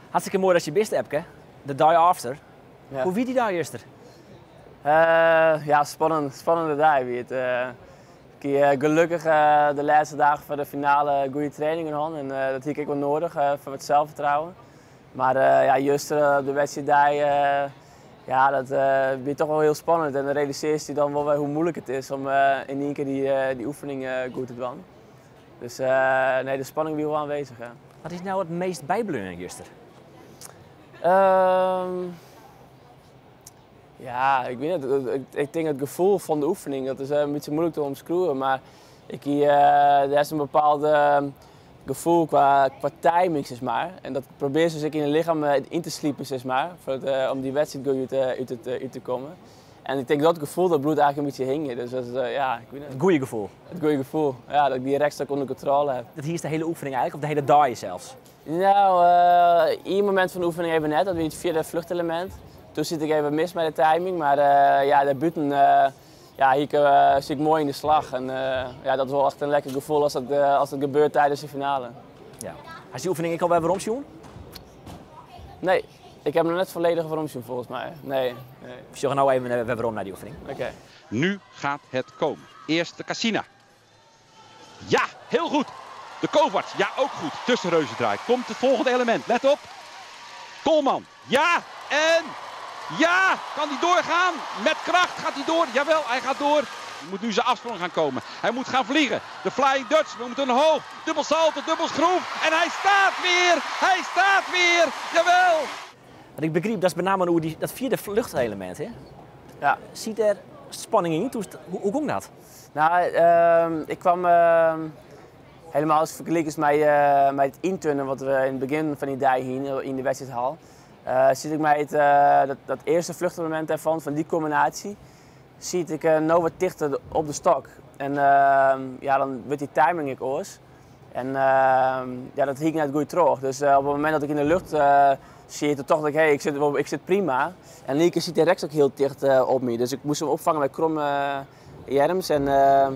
Hartstikke moai dat je bist, Epke. De day after. Ja. Hoe wie dy dei juster? Ja, spannend, spannende dei wie it. Ik hie gelokkich de lêste dagen foar de finale goede trainingen hân en dat hie ik ek wol nedich foar it zelfvertrouwen. Mar ja, juster op de wedstriiddei, ja, dat wie toch wol hiel spannend en dan realisearrest dy dan wol wer hoe muoilik it is om yn ien kear dy oefening goed te dwaan. Dus nee, de spanning wie wol oanwêzich. Ja. Wat is no it meast bybleaun juster? Ja, ik wit net. Ik tink it gefoel fan de oefening, dat is in bytsje muoilik te omskriuwen, mar ik hie, der is in bepaald gefoel kwa timing, sis mar. En dat probearje se ek yn it lichem yn te slipen, sis mar, om dy wedstriid goed út te kommen. En ik tink dat gefoel, dat bliuwt eigentlik in bytsje hingjen. Dus dat is, ja, ik wit net. It goede gefoel. It goede gefoel, ja, dat ik dy rekstok ûnder kontrôle ha. Dat hiest de hiele oefening eigentlik, of de hiele dei sels? Nou, ien momint fan de oefening even net, dat wie it fjirde fluchtelemint. Doe siet ik even mis mei de timing, mar ja, dêrbûten ja, hie ik, siet ik moai yn de slach. En ja, dat is wol echt in lekker gefoel as dat gebeurt tidens de finale. Ja. Hast dy oefening ek al wer weromsjoen? Nee, ik ha him noch net folledich weromsjoen folgens my. Nee, nee. We sjogge no even wer werom nei dy oefening. Oké. Nu gaat het komen. Eerst de Cassina. Ja, heel goed. De Kovacs, ja ook goed. Tussen reuzendraai komt het volgende element. Let op. Kolman, ja en ja, kan hij doorgaan? Met kracht gaat hij door. Jawel, hij gaat door. Hij moet nu zijn afsprong gaan komen. Hij moet gaan vliegen. De Flying Dutch, we moeten omhoog. Dubbel salto, dubbel schroef. En hij staat weer. Hij staat weer. Jawel. Want ik begryp, dat is benammen oer dat fjirde fluchtelemint, hè? Ja. Siet der spanning yn? Hoe gong dat? Nou, ik kwam helemaal as fergelike mei it ynturnen wat we yn it begjin fan dy dei hiene yn de wedstriidhal. Siet ik mei dat earste fluchtelemint dêrfan, fan dy kombinaasje, siet ik no wat tichter op de stok. En ja, dan wurdt dy timing ek oars. En ja, dat hie ik net goed troch. Dus op it momint dat ik yn de lucht siet, toen tocht ik, hey, ik sit prima. En Lieke siet direkt ek hiel ticht op my. Dus ik moast him opfange mei kromme earms. En,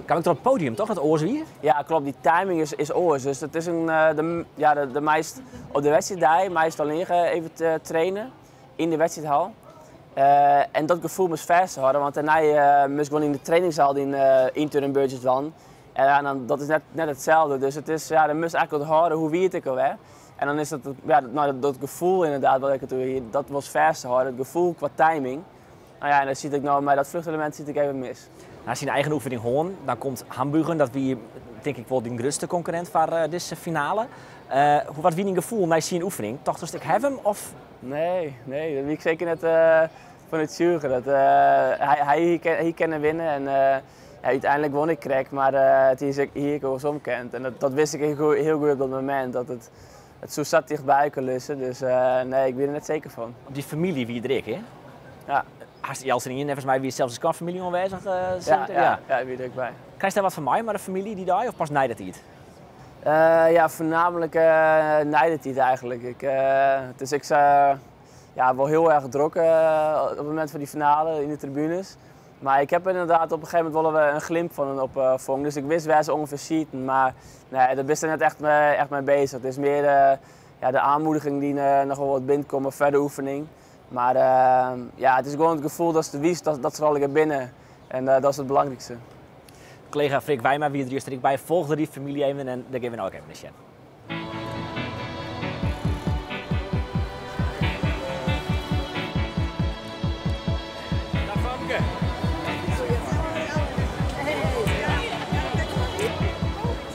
Kaam ik troch it podium, toch, dat oars wie? Ja, klopt. Dy timing is oars. Dus dat is in, de, ja, de, de meist op de wedstriiddei, meist allinnich even te trainen yn de wedstriidhal. En dat gefoel moast fêsthâlde, want dêrnei moast ik gewoan yn de trainingshal dyn ynturn-beurtjes dwaan. En ja, dan, dat is net itselde. Dus it is, ja, dan moatst eigentlik ûnthâlde hoe wie it ek alwer. En dan is dat, ja, nou, dat gefoel inderdaad wat ik it oer hie, dat was fêsthâlde, it gefoel kwa timing. Nou ja, en dan siet ik no mei dat fluchtelemint siet ik even mis. Nei syn eigen oefening hân, dan komt Hambüchen, dat wie tink ik wol dyn grutste konkurrint foar dizze finale. Wat wie dyn gefoel nei syn oefening? Tochtest ik ha him of? Nee, nee, dat wie ik seker net fan oertsjûge. Dat hy hie kinne winne en ja, úteinlik wûn ik krekt, mar it hie ek oarsom kind. En dat wist ik hiel goed op dat momint, dat it soe sa tichtby elkoar lizze. Dus nee, ik wie der net seker fan. Dyn famylje wie der ek, hè? Ja. Hast Jeltsin, neffens my wie sels de skoanfamylje oanwêzich, Ja, ja. ja, ja, wie der ek by. Krijst dêr wat fan mei, mei de famylje dy dei, of pas nei de tiid? Ja, foarnaamlik nei de tiid eigentlik. It is ek sa, ja, wol hiel erch drok op it momint fan dy finale yn de tribunes. Mar ik ha ynderdaad op in gegeven momint wol in glimp fan in opfong, dus ik wist wêr't se ûngefear sieten, mar nee, dêr bist der net echt mei beuzich. It is mear ja, de oanmoediging dy't noch wol wat binnenkomt foar de oefening. Mar ja, it is gewoan it gefoel datst witst dat se allegear binne en dat is it belangrykste. Kollega Freek Wijma wie der juster ek by, folgde dy famylje even en dêr gean we no ek even nei sjen. Dag Famke.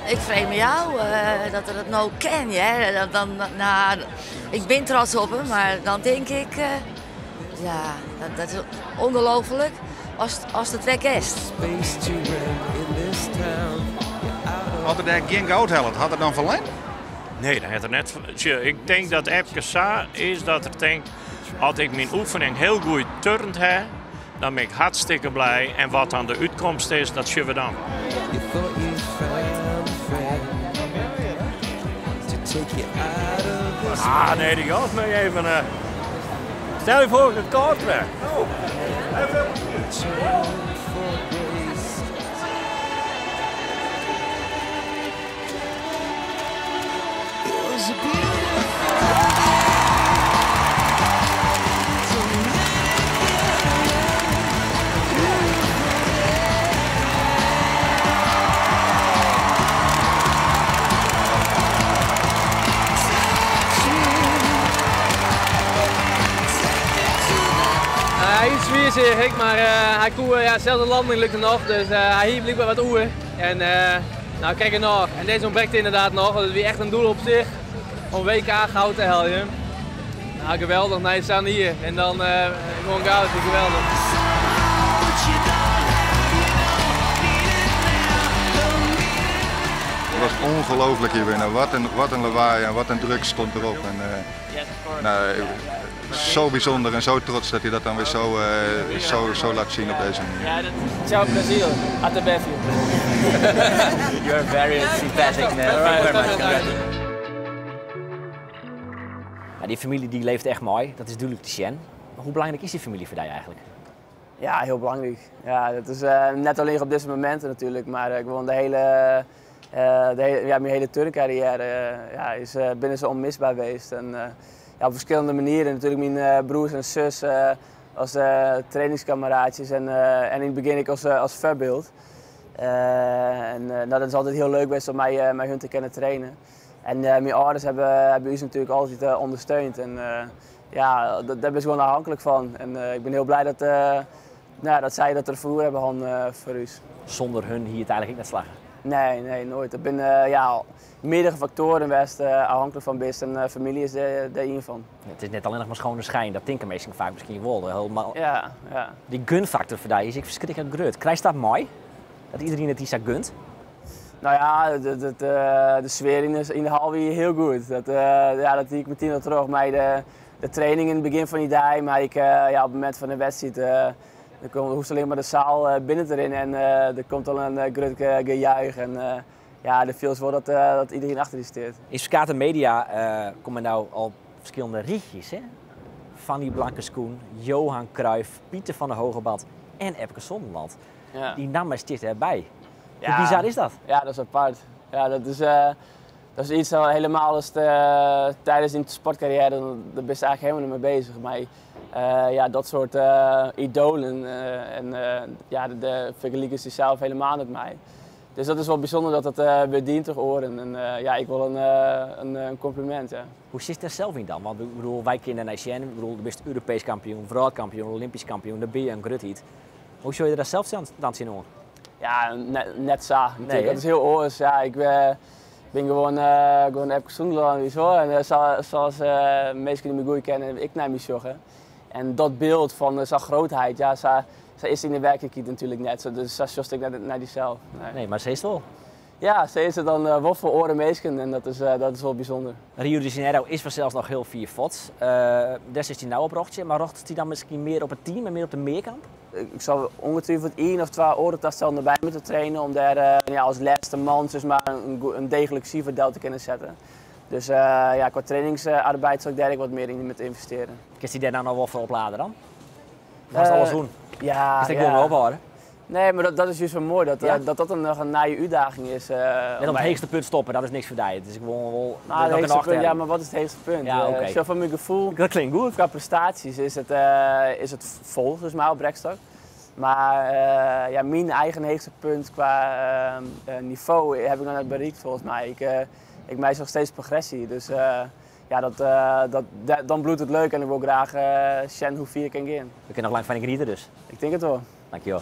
Ik freegje my ôf dat er it no kin, hear. Dan, nou, ik bin trots op him, mar dan tink ik, ja, dat is ûngelooflik as it wer kinst. As er dêr gjin goud hellet, hat er dan ferlern? Nee, dan hat er net. Sjoch, ik tink dat Epke sa is dat er tinkt, as ik myn oefening hiel goed turnd ha, dan bin ik hartstikke blij. En wat dan de útkomst is, dat sjogge we dan. Ah, nee, dy gast my even. Stel je foar, it kâld krijg. fier seach ik, mar hy koe, ja, sels de landing lukte noch, dus hy hie blykber wat oer. En nou, krekt genôch. En dizze ûntbrekt ynderdaad noch, want it wie echt in doel op sich om WK goud te heljen. Nou, geweldich, nei sa'n jier. En dan gewoan goud, geweldich. Het was ongelooflijk hier binnen. Wat een lawaai en wat een druk stond erop. En, nou, zo bijzonder en zo trots dat hij dat dan weer zo laat zien op deze manier. Ciao Brazil, até breve. You're very sympathetic man. Thank you very much. Ja, die familie die leeft echt mooi, dat is duidelijk te zien. Maar hoe belangrijk is die familie voor jou eigenlijk? Ja, heel belangrijk. Ja, dat is net alleen op deze momenten natuurlijk, maar gewoon de hele, ja, mijn hele turncarrière ja, is binnen zo onmisbaar geweest. En, ja, op verschillende manieren. Natuurlijk mijn broers en zus als trainingskameraadjes en in het begin ik als voorbeeld. En nou, dat is altijd heel leuk geweest om mij hun te kunnen trainen. En mijn ouders hebben ons natuurlijk altijd ondersteund. En ja, daar ben ik gewoon afhankelijk van. En ik ben heel blij nou, dat zij dat ervoor hebben gehad voor ons. Zonder hun hier het eigenlijk niet slagen? Nee, nee, nooit. Er zijn ja, meerdere factoren best afhankelijk van best en familie is daar een van. Het is net alleen nog maar schone schijn, dat tinken mensen vaak misschien wel. Helemaal... Ja. Die gunfactor voor die is ik verschrikkelijk groot. Krijg je dat mooi? Dat iedereen het iets gunt? Nou ja, de sfeer in de hal weer heel goed. Ja, dat zie ik meteen al terug. Maar de training in het begin van die dag, maar ik, ja, op het moment van de wedstrijd, dan hoeft alleen maar de zaal binnen te rennen en er komt al een groot gejuich. En ja, de veel is wel dat iedereen achter die staat. In Skate Media komen nou al verschillende richtjes, hè? Fanny Blankers-Koen, Johan Cruijff, Pieter van den Hoogenband en Epke Zonderland. Ja. Die namen zitten erbij. Ja. Hoe bizar is dat? Ja, dat is apart. Ja, dat is iets dat helemaal als tijdens die sportcarrière, dan ben je eigenlijk helemaal niet mee bezig. Maar ja, dat soort idolen en ja, de vergelijken ze zelf helemaal met mij. Dus dat is wel bijzonder dat dat weer dient te horen. En ja, ik wil een compliment. Ja. Hoe zit dat zelf in dan? Want ik bedoel, wij kennen Nijsjen, ik bedoel, de beste Europees kampioen, wereldkampioen, Olympisch kampioen, daar ben je een grut. Hoe zou je daar zelf dan zien hoor? Ja, net zo. Nee, dat is heel oors. Ja, ik ben gewoon Epke Zonderland zo. En zoals mensen die me goed kennen, ik naar me zorgen. En dat beeld van zijn grootheid, ja, ze is in de werkelijkheid natuurlijk net zo. Dus zo ik naar die zelf. Nee. Nee, maar ze is het wel. Ja, ze is het dan wel voor oren meesken en dat is wel bijzonder. Rio de Janeiro is vanzelfs nog heel vier fot. Des is hij nou op rochtje, maar rocht hij dan misschien meer op het team en meer op de meerkamp? Ik zal ongetwijfeld 1 of 2 oren dat erbij moeten trainen om daar ja, als laatste man dus maar een degelijk cijferdel te kunnen zetten. Dus ja, qua trainingsarbeid zal ik daar ook wat meer in moeten investeren. Kun je daar nou nog wel voor opladen dan? Dat is alles doen. Ja, Is dat ja. gewoon ophouden? Nee, maar dat is juist wel mooi, dat Ja? dat nog een nieuwe uitdaging is. Net op het hoogste punt stoppen, dat is niks voor jou. Het is gewoon wel, Nou, dat het ook een hoogste punt, achter. ja, maar wat is het hoogste punt? Ja, oké. Zo van mijn gevoel, Dat klinkt goed. Qua prestaties is het vol, volgens mij, op rekstok. Maar ja, mijn eigen hoogste punt qua niveau heb ik nog net bereikt, volgens mij. Ik mis nog steeds progressie, dus ja, dan bloedt het leuk en ik wil graag zien hoe ver ik kan gaan. We kunnen nog lang van genieten dus. Ik denk het wel. Dankjewel.